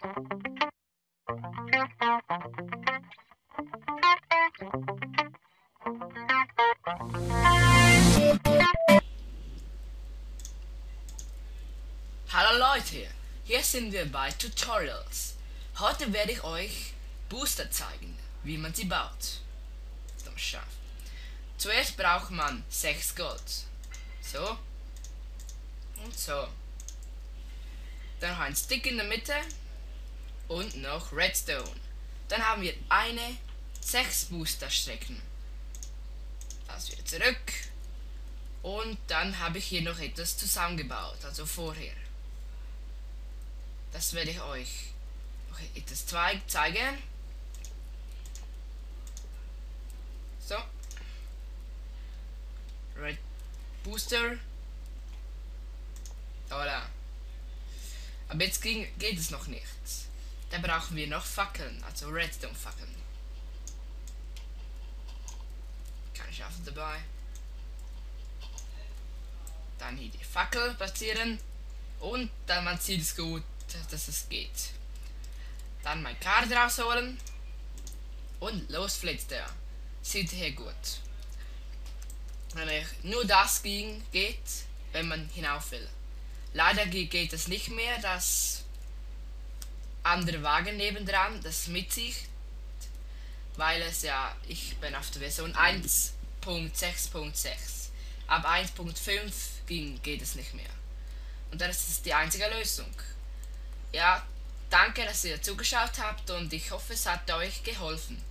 Hallo Leute, hier sind wir bei Tutorials. Heute werde ich euch Booster zeigen, wie man sie baut. Zuerst braucht man 6 Gold. So. Und so. Dann noch ein Stick in der Mitte und noch Redstone. Dann haben wir 6 Booster-Strecken. Das wieder zurück. Und dann habe ich hier noch etwas zusammengebaut, also vorher. Das werde ich euch noch etwas zeigen. So. Red Booster. Voilà. Aber jetzt geht es noch nicht. Da brauchen wir noch Fackeln, also Redstone Fackeln. Keine Schafe dabei. Dann hier die Fackel platzieren. Und dann man sieht es gut, dass es geht. Dann mein Karte rausholen. Und los flitzt er. Sieht hier gut. Nur das geht, wenn man hinauf will. Leider geht es nicht mehr, das andere Wagen nebendran, das mitzieht, weil es ja, ich bin auf der Version 1.6.6. Ab 1.5 geht es nicht mehr. Und das ist die einzige Lösung. Ja, danke, dass ihr zugeschaut habt und ich hoffe, es hat euch geholfen.